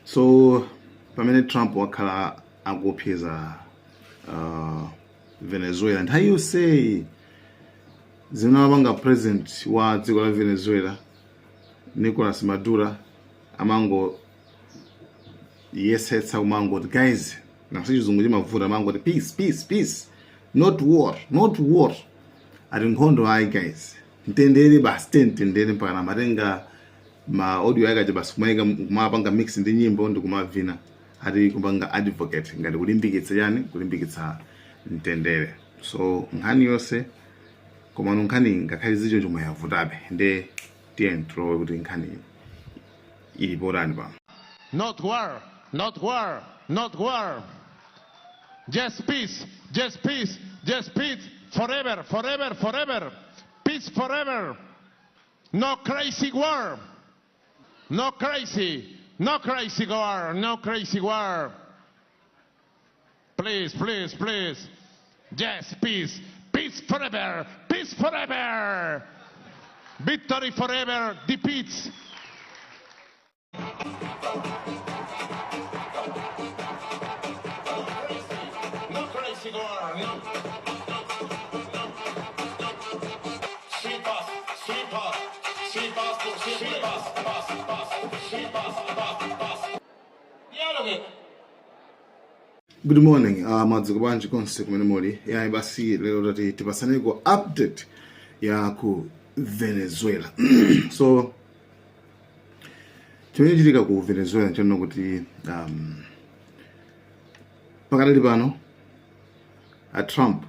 So pamene Trump wakhala akuopseza Venezuela nthawi yonseyi, zimene amapanga president wa dziko la Venezuela, Nicolas Maduro, amango yesetsa kumangoti, "Guys," nasi chizungu chimavuta, amangoti, "Peace, peace, peace, not war, not war," ati nkhondo ayi guys, mtendere basi, mtendere. Mpaka amatenga ma audio ake aja basi kumayika, kumapanga mix ndi nyimbo ndi kumavina, ati kupanga advocate ngati kulimbikitsa chani, kulimbikitsa mtendere. So nkhani yonse, komano nkhani ngakhale zicho chomwe yavutabe, nde tiye tilowe kuti nkhani ili potani pano. Not war, not war, not war. Just peace, just peace, just peace forever, forever, forever. Peace forever. No crazy war. No crazy, no crazy war, no crazy war. Please, please, please. Yes, peace, peace forever, peace forever. Victory forever defeats. No crazy war, no. Sí, paz, sí, paz, sí, paz por siempre. Paz, paz, paz, sí, paz, paz, paz. Diálogo. Good morning, mwadzuka bwanji konse kumene muli? Yayi basi, lero tati tipasaneko update ya ku Venezuela. So chimene chitika ku Venezuela nchonena kuti pakadali pano a Trump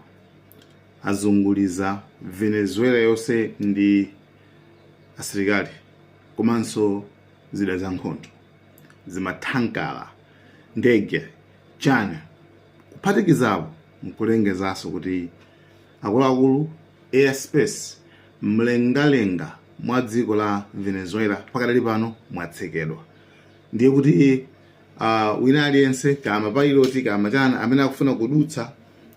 azunguliza Venezuela yonse ndi asilikali komanso zida za nkhondo, zimathankala, ndege, chani, kuphatikizapo nkulengezanso kuti akuluakulu, airspace mlengalenga mwa dziko la Venezuela pakadali pano mwatsekedwa. Ndiye kuti wina aliyense, kaya mapilot, kaya machana, amene akufuna kudutsa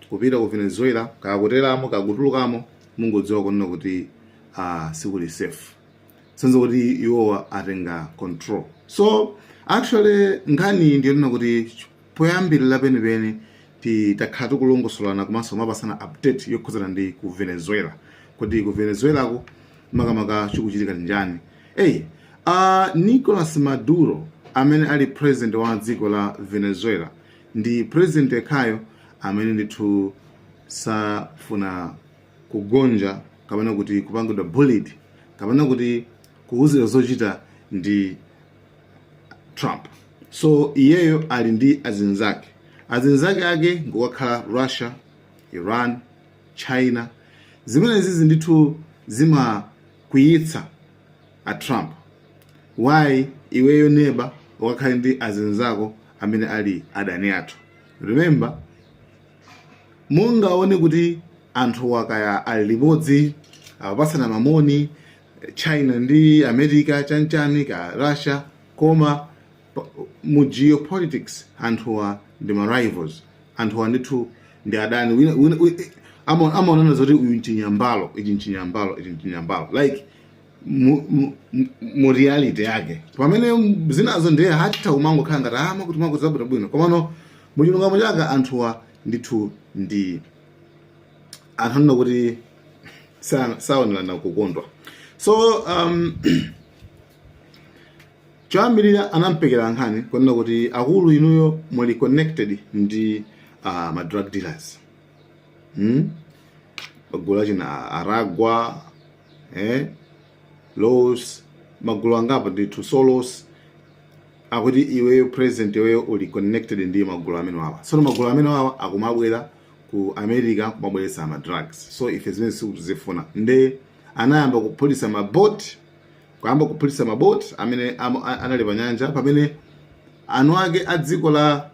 kupita ku Venezuela, kaya kuteramo kaya kutulukamo, mungodziwa kunena kuti sikuli safe, senza kuti iwowa atenga control. So actually nkhani ndiyonena kuti poyambirira penipeni takhala tikulongosolana komanso mapasana update yokhudzana ndi ku Venezuela, kuti ku Venezuelako makamaka chikuchitika njani. Hey, Nicolas Maduro amene ali president wa dziko la Venezuela ndi president yekhayo amene ndithu safuna kugonja kapena kuti kupangidwa bullied kapena kuti kuuzidwa zochita ndi Trump. So iyeyo ali ndi azinzake, azinzake ake ngokakhala Russia, Iran, China. Zimenezi ndithu zimakwiyitsa a Trump. Why iweyo neba ukakhale ndi azinzako amene ali adani athu? Remember, mungaone kuti anthu akaya ali limodzi, akupasana mamoni, China ndi America, chanchani, ka Russia, koma mu geopolitics anthuwa ndi ma rivals, anthuwa ndithu ndi adani. Amaonana zoti uyu nchinyambalo, ichi nchinyambalo, ichi nchinyambalo, like mu reality yake, pamene zinazo ndiye hatha kumangokhala ngati makuti makuti zabwino bwino, komano muchilungamo chake anthuwa ndithu ndi anthu anena kuti saonerana kukondwa. So choyambirira anampekera nkhani kunena kuti akulu, inuyo muli connected ndi ma drug dealers, Magulu achina Aragua, Los, magulu angapo ndithu, Solos, akuti iweyo president, iweyo uli connected ndi magulu amene awa. So magulu amene awa akumabwera ku America kumabweretsa ma drugs, so ife zimene sikuzifuna. Nde anayamba kuphulitsa mabot, kuyamba kuphulitsa mabot amene anali pa nyanja, pamene anu ake a dziko la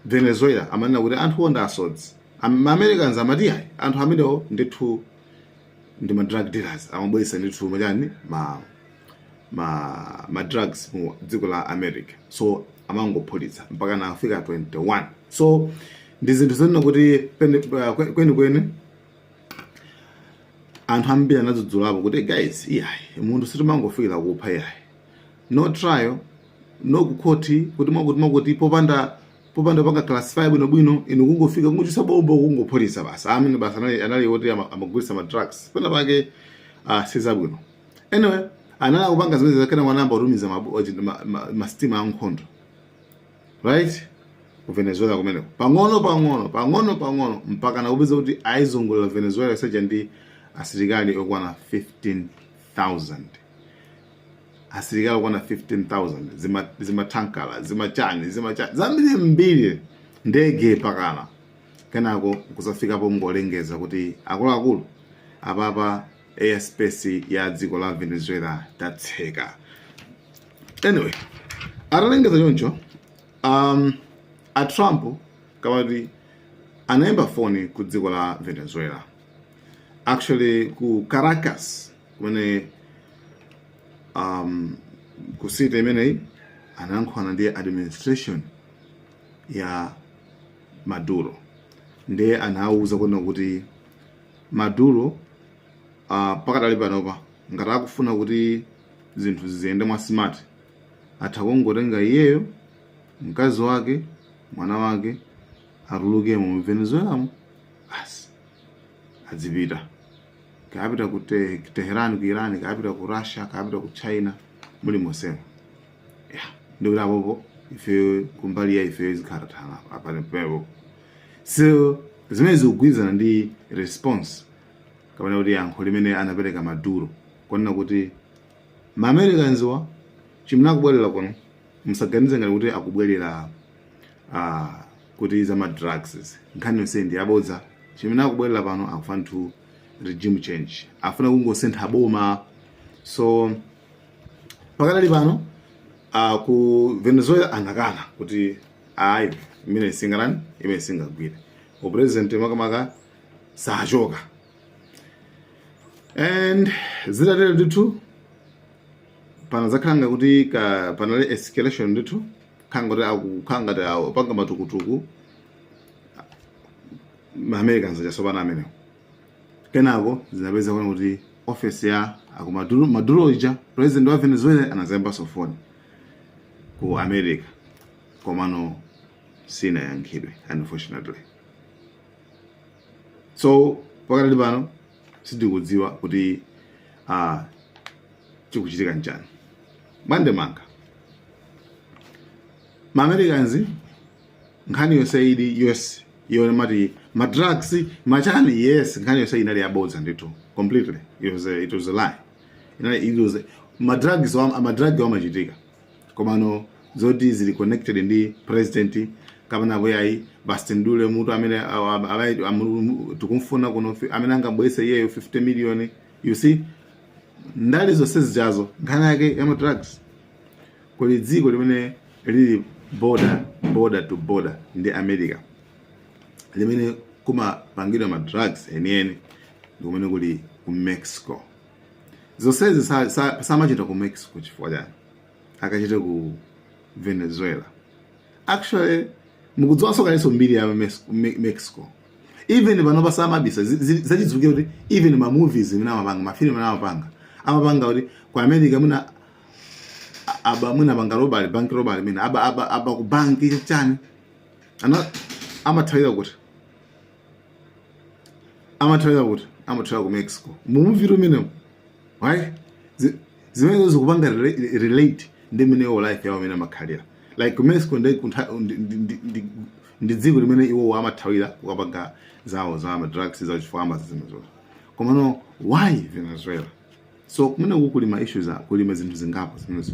Venezuela amanena kuti anthu onda asodzi. Americans amati ayi, anthu amenewo ndithu ndi ma drug dealers, amabweretsa ndithu machani, ma drugs mu dziko la America. So amangophulitsa mpaka na afika 21. So ndi zinthu zonena kuti kwenikweni anthu ambiri anadzudzulapo kuti, "Guys, iyayi, munthu sitimangofikira kupha, iyayi." No trial, no kukhoti kuti mwakuti mwakuti, popanda panga classify bwinobwino. Inu kungofika kungochisa bombo, kungopholisa basi. Amene basi anali oti amagulisa ma drugs pena pake, sizabwino. Anyway, anali akupanga zimene zakena, wanamba kutumiza masitima ankhondo, right, ku Venezuela kumeneko, pang'ono pang'ono, pang'ono pang'ono, mpaka nakupeza kuti ayizungulira Venezuela saja ndi asilikali okwana 15,000, asilikali okwana 15,000, zimatankala, zimachani, zimachani zambiri mbiri, ndege pakana. Kenako kusafikapo ngolengeza kuti, "Akuluakulu, apapa airspace ya dziko la Venezuela tatseka." Anyway, atalengeza choncho, a Trump kamati anayimba foni ku dziko la Venezuela, actually ku Caracas kumene, ku city imeneyi. Anayankhulana ndi administration ya Maduro, ndiye anawuza kuona kuti Maduro, pakadali panopa, ngati akufuna kuti zinthu ziziyende mwa smart, atha kungotenga iyeyo, mkazi wake, mwana wake, atulukemo mu Venezuelamo basi, adzipita, kapita ku Tehran ku Iran, kapita ku Russia, kapita ku China, muli mosemo. Yeah, ndikuti apopo ife kumbali ya ife zikhala tathana apanepo. So zimene zikugwirizana ndi response kapena kuti yankho limene anapereka Maduro kunena kuti ma Americans wa chimene akubwerera kuno, musaganize ngati kuti akubwerera kuti za ma drugs. Nkhani yonse ndi yabodza. Chimene akubwerera pano, akufuna to regime change, afuna kungosintha boma. So pakadali pano, ku Venezuela anakana kuti ayi, imene singalani, imene singagwire, upresident makamaka sachoka. And zitatero ndithu, pana zakhala kuti ka panali escalation ndithu, khanga kuti akukhala ngati apanga matukutuku ma Americans achasopano amenewo. Kenako zinapeza kuona kuti office ya aku Maduro, Maduro ija, president wa Venezuela, anazayimbanso foni ku America, komano sinayankhidwe, unfortunately. So pakatali pano sitikudziwa kuti chikuchitika nchani. Mwandemanga ma Americans, nkhani yonse ili yonse yone mati ma drugs machani, yes, nkhani yonse inali yabodza ndithu, completely. It was a lie. Inali, it was ma drugs wa ma drug wamachitika, komano zoti zili connected ndi president kapena yayi, basi ndule mutu amene tikumfuna kuno, amene angabwerese iyeyo 50 million. You see, ndali zonse zijazo, nkhani yake ya ma drugs. Kuli dziko limene lili border to border ndi America limene kumapangidwa ma drugs enieni, ndi kumene kuli ku Mexico. Zonsezi samachita ku Mexico, chifukwa chani akachite ku Venezuela? Actually, mukudziwanso kalenso mbiri ya Mexico. Even panopa samabisa, zachidziwikira kuti even ma movies imene amapanga, mafilimu amene amapanga, amapanga kuti ku America mwina aba, mwina apanga robbery, bank robbery, mwina aba ku banki chani, ana amathawira kuti, amathawira kuti, amathawira ku Mexico mu movie umenewo, right? Zimene zikupanga relate ndi mmene iwo life yawo imene amakhalira. Like ku Mexico ndi dziko limene iwowo amathawira kukapanga zawo za ma drugs zawo, chifukwa amazizimezo. Komano why Venezuela? So kumene uku kuli ma issues, kuli zinthu zingapo zimenezo.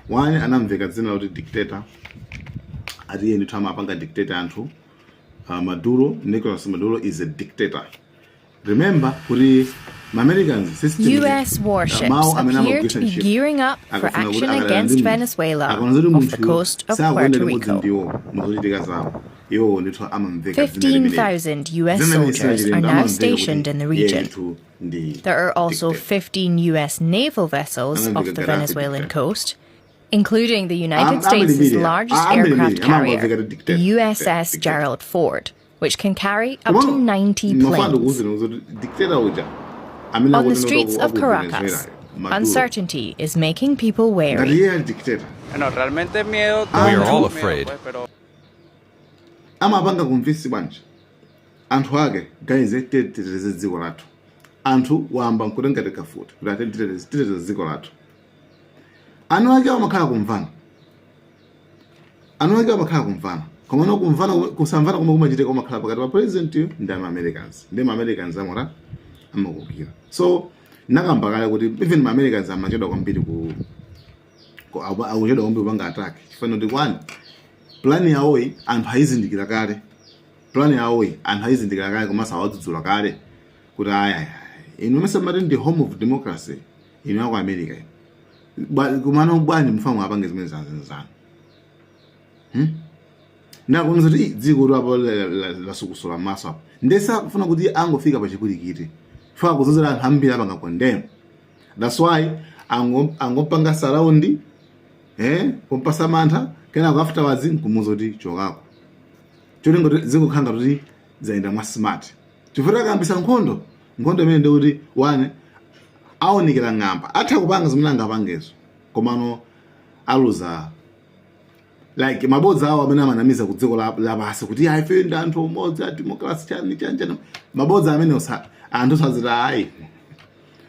One, anamveka dzina loti dictator, ati iye ndithu amapanga dictator anthu. Maduro, Nicolas Maduro is a dictator. Remember kuti ma-Americans system US warships appear to be gearing up for action against Venezuela off the coast of Puerto Rico. Ndiwo muzochitika zawo, iwowo ndithu amamveka. 15,000 US soldiers are now stationed in the region. There are also 15 US naval vessels off the Venezuelan coast, including the United States' largest aircraft carrier, the USS Gerald Ford, which can carry up to 90 planes. On the streets of Caracas, Maduro. Uncertainty is making people Ngati wary. iye ali dictator, Bueno, realmente miedo, We todos are tenemos all miedo, afraid. pues, pero amapanga convince bwanji anthu ake, "Guys, titeteze dziko lathu"? Anthu wamba nkutenga tikafuti kuti ati titeteze dziko lathu. Anu ake amakhala kumvana, anu ake amakhala kumvana, komano kumvana, kusamvana komwe kumachitika kumakhala pakati pa president ndi ama Americans, ndi ma Americans amora amakukira. So nakamba kale kuti even ma Americans amachedwa kwambiri akuchedwa kwambiri kupanga attack, chifukwa kuti kwani plan yawoyi anthu ayizindikira kale, plan yawoyi anthu ayizindikira kale, komanso awadzudzula kale kuti aya, inu mese mati ndi home of democracy, inu yako America inu. Kumano bwanji mufana mwapange zimene zanzanu? Ndakuona kuti dziko lapo lasukusula m'maso apo, ndesafuna kuti angofika pachipwirikiti funa kuzozera anthu ambiri apanga condemn. That's why angopanga surround, kumpasa mantha, kenako afterwards nkumuza kuti chokako, cholinga kuti zikukhala kuti zayenda mwa smart, chifukwa akayambisa nkhondo, nkhondo imene ndikuti one aonekera ng'amba, atha kupanga zimene angapangezo, komano aluza like mabodza awo amene amanamiza ku dziko lapansi kuti ayi, ife ndi anthu umodzi a democracy, chani chani chani. Mabodza amene anthu sazita ayi,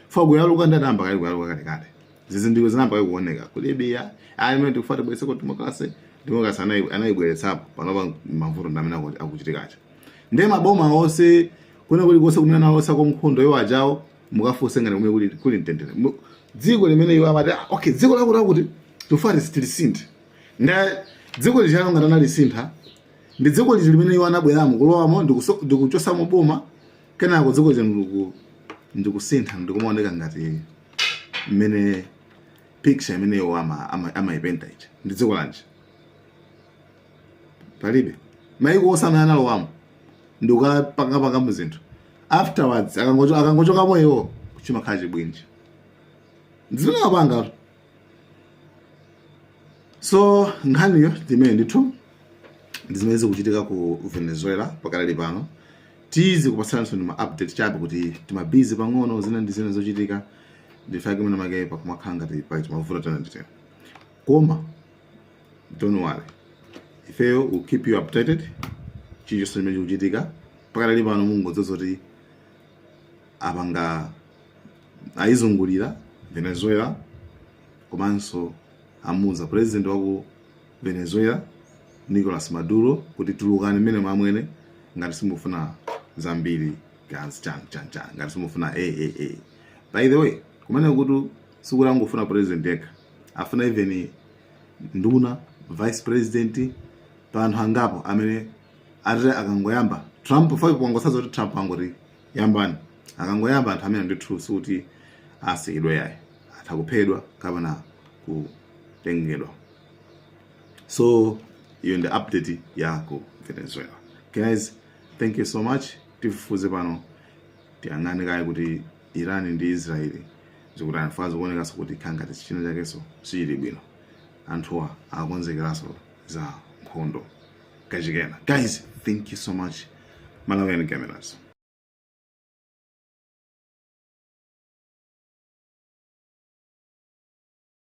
fa kuyaluka ndi anayamba kale kuyaluka kalekale, zizindikiro zinayamba kale kuoneka ku Libya. Ayi, imene tikufuna tibweretseko democracy, democracy anayibweretsapo. Panopa mavuto ndi amene akuchitikacha. Ndiye maboma onse kuna kulikonse kumene analosako nkhondo iwo ajawo, mukafunse ngati kumene kuli mtendere. Dziko limene iwo amati, "Ah, okay, dziko lakuti lakuti tikufuna tilisinthe," nda dziko lichalo ngati analisintha, ndi dziko liti limene iwo anabweramo kulowamo ndikuchosamo boma, kenako dziko lija ndikusintha, ndikumaoneka ngati mmene picture imene iwo amayipenta ija? Ndi dziko lanji? Palibe. Maiko onse amene analowamo ndikukapangapanga mu zinthu, afterwards akangochokamo iwo, chimakhala chibwinji zimene apanga. So nkhaniyo ndimene ndithu ndi zimene zikuchitika ku Venezuela pakadali pano. Tizikupatsanso ndi ma update chabe kuti tima busy pang'ono, zina ndi zina zochitika, ndifake mwina make pakumakhala ngati pali timavuto tena ndi tena, koma don't worry, ifeyo will keep you updated chilichonse chimene chikuchitika. Pakadali pano mungodziwa kuti apanga ayizungulira Venezuela, komanso amuuza president waku Venezuela, Nicolas Maduro, kuti tulukani mmene mwamwene ngati simufuna zambiri guns, chan chan chan, ngati simufuna. By the way, kumene kuti sikuti angofuna president yekha, afuna even nduna, vice president, pa anthu angapo amene ati akangoyamba Trump, fai pongosaza kuti Trump angoti yambani, akangoyamba anthu amene ndithu sikuti asikidwe yayi, atha kuphedwa kapena kutengedwa. So iyo ndi update ya ku Venezuela. Guys, thank you so much. Tifufuze pano, tiyang'ane kaye kuti Iran ndi Israeli zikutani. Fa zikuonekanso kuti khangati china chakenso sichili bwino, anthuwa akonzekeranso za nkhondo kachikena. Guys, thank you so much. Malawian Cameras.